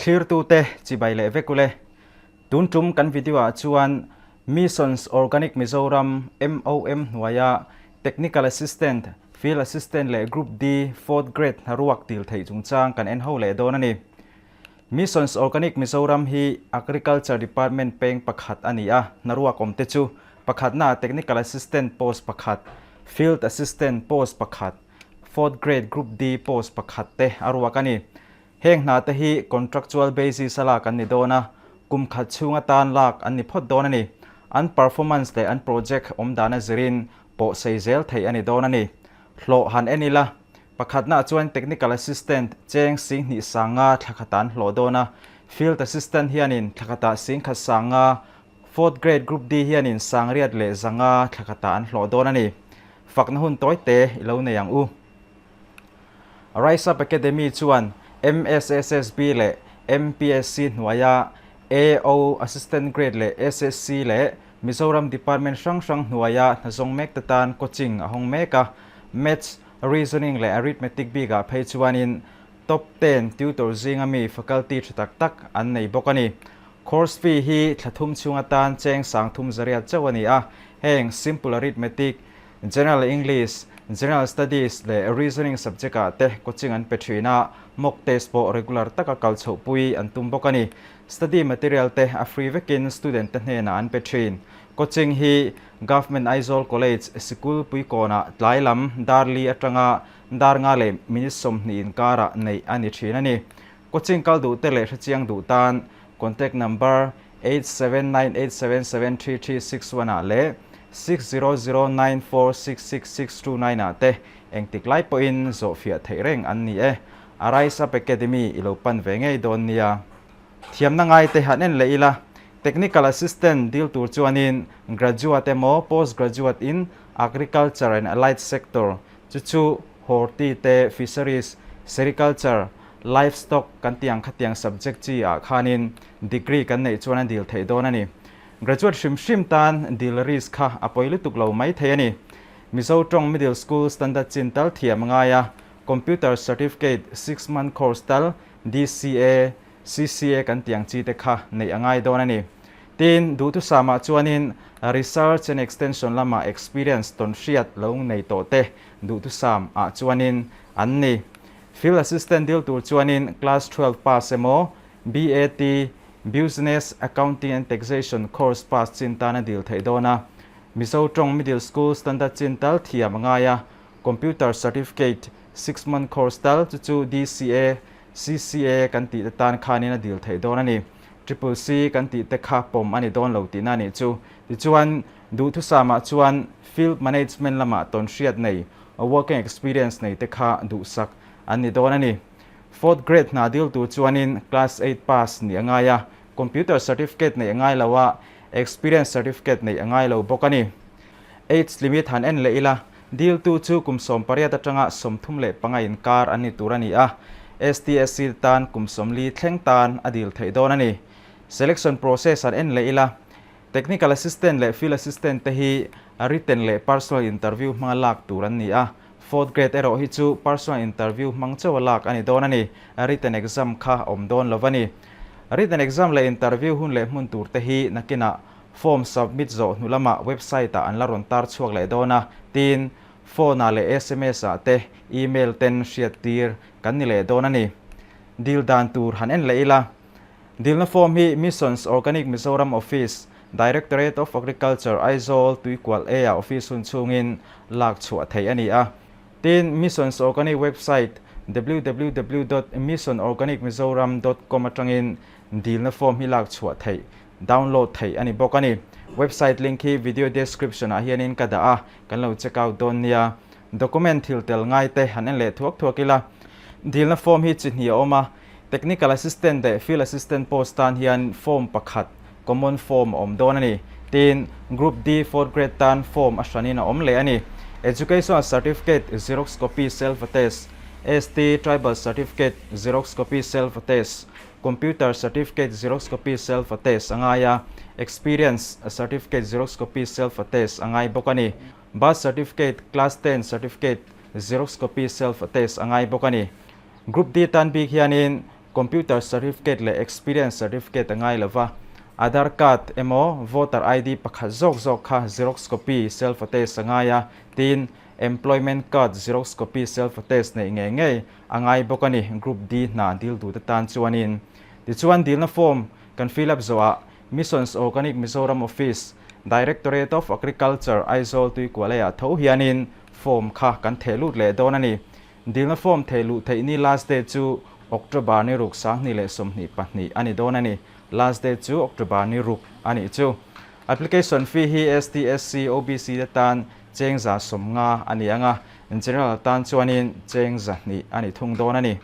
Thlirtute chibai leh vek ule. Tun tum kan video ah chuan Missions Organic Mizoram, MOM, hnuaia Technical Assistant, Field Assistant leh Group D Fourth Grade hnaruak dil theih chungchang kan en ho leh dawn a ni. Missions Organic Mizoram hi Agriculture Department peng pakhat a ni a, hnaruak awmte chu pakhatnaah Technical Assistant post pakhat, Field Assistant post pakhat, Fourth Grade Group D post pakhat te a ruak a ni. Heng hna te hi contractual basis a lak an ni dawn a, kum khat chhung atan lak an ni phawt dawn a ni. An performance leh an project awm dan a zirin pawh sei zel theih a ni dawn a ni. Hlawh han en ila, Pakhatnaah chuan Technical Assistant cheng singhnih sanga thla khatah an hlawh dawn a, Field Assistant hianin thla khatah singkhat sanga, Fourth Grade Group D hianin sangriat leh zanga thla khatah an hlawh dawn a ni. Fakna hun tawi te i lo nei ang u. Rise Up Academy chuan MSSSB leh MPSC hnuaia AO, Assistant Grade leh SSC leh Mizoram Department hrang hrang hnuaia hnazawng mek te tan coaching a hawng mek a, Maths, Reasoning leh Arithmetic bikah phei chuanin Top 10 tutor zinga mi faculty tha tak tak an nei bawk a ni. Course fee hi thla thum chhung atan cheng sang thum zariat chauh a ni a, heng Simple Arithmetic, General English, General Studies leh Reasoning subject ah te coaching an pe thin a, mock test pawh regular taka kal chhohpui an tum bawk a ni. Study material te a free vekin student te hnenah an pe thin. Coaching hi Government Aizawl College sikul puikawnah tlai lam dar li atanga dar nga leh minute 20 inkarah neih a ni thin a ni. Coaching kal duh te leh hrechiang duh tan contact number 8798773361 ah leh 6009466629 ah te engtik lai pawhin zawhfiah theih reng an ni e. Arise Up Academy i lo pan ve ngei dawn nia. Thiamna ngai te han en leh ila, Technical Assistant dil tur chuanin Graduate emaw Post Graduate in Agriculture and Allied Sector, chu chu Horti te, Fisheries, Sericulture, Livestock kan tih ang khatiang subject chi ah khanin degree kan neih chuan a dil theih dawn a ni. Graduate hrim hrim tan dil risk kha a pawi lutuk lo mai thei a ni. Mizo tawng Middle School Standard chin tal thiam a ngai a, Computer Certificate 6 month course tal DCA, CCA kan tih ang chi te kha neih a ngai dawn a ni. Tin, duhthusam-ah chuanin Research and Extension lama experience tawn hriat lo nei tawh te duhthusam ah chuanin an ni. Field Assistant dil tur chuanin Class 12 pass emaw BAT, Business, Accounting and Taxation, course pass chin tan a dil theih dawn a. Mizo tawng Middle School Standard chin tal thiam a ngai a, Computer Certificate, 6 month course tal chu chu DCA, CCA kan tih te tan khanin a dil theih dawn a ni. Triple C kan tih te kha pawm a ni dawn lo tihna a nih chu. Tichuan, duhthusamah chuan Field Management lamah tawnhriat nei, working experience nei te kha duhsak an ni dawn a ni. Fourth grade hna dil tur chuanin Class 8 pass nih a ngai a, Computer Certificate neih a ngai lo a, Experience Certificate neih a ngai lo bawk a ni. Age limit han en leh ila, diltu chu kum 18 atanga 35 inkar an ni tur a ni a, STSC tan kum 40 thleng tan a dil theih dawn a ni. Selection process han en leh ila, Technical Assistant leh Field Assistant te hi written leh personal interview hmanga lak tur an ni a, fourth grade erawh hi chu personal interview hmang chauha lak a ni dawn a ni, written exam kha awm dawn lo a ni. Written exam leh interview hun leh hmun tur te hi nakinah Form submit zawh hnu lamah website ah an la rawn tar chhuak leh dawn a, tin, phone ah leh sms ah te, email ten hriat tir kan ni leh dawn a ni. Dil dan tur han en leh ila. Dilna form hi Missions Organic Mizoram Office, Directorate of Agriculture, Aizawl, Tuikual A ah office hun chhungin lak chhuah theih a ni a. Tin, Missions Organic website www dot missionorganicmizoram dot com atangin dilna form hi lak chhuah theih Download theih a ni bawk a ni. Website link hi video description ah hianin ka dah a, kan lo check out dawn nia. Document thil tel ngai te han en leh thuak thuak ila. Dilna form hi chi hnih a awm a, Technical Assistant leh Field Assistant post tan hian form pakhat, common form, a awm dawn a ni. Tin, Group D fourth grade tan form a hranin a awm leh a ni. Educational Certificate Xerox copy self attest, ST Tribal Certificate Xerox copy self attest, Computer certificate xerox copy self attest a ngai a, experience certificate xerox copy self attest a ngai bawk a ni. Birth certificate, class 10 certificate xerox copy self attest a ngai bawk a ni. Group D tan bik hianin Computer Certificate leh Experience Certificate a ngai lo va, Aadhaar Card emaw Voter ID pakhat zawk zawk kha Xerox copy self attest a ngai a, tin, Employment Card Xerox copy self attest neih ngei ngei a ngai bawk a ni Group D hna dil duhte tan chuanin. Tichuan dilna form kan fill up zawhah Missions Organic Mizoram Office, Directorate of Agriculture, Aizawl Tuikualaiah tho hianin form kha kan theh lut leh dawn a ni. Dilna form theh luh theih ni last date chu October ni ruk 2022 a ni dawn a ni. Last date chu October ni ruk a nih chu. Application fee hi ST, SC, OBC te tan cheng 150 a ni ang a, General tan chuanin cheng 200 a ni thung dawn a ni.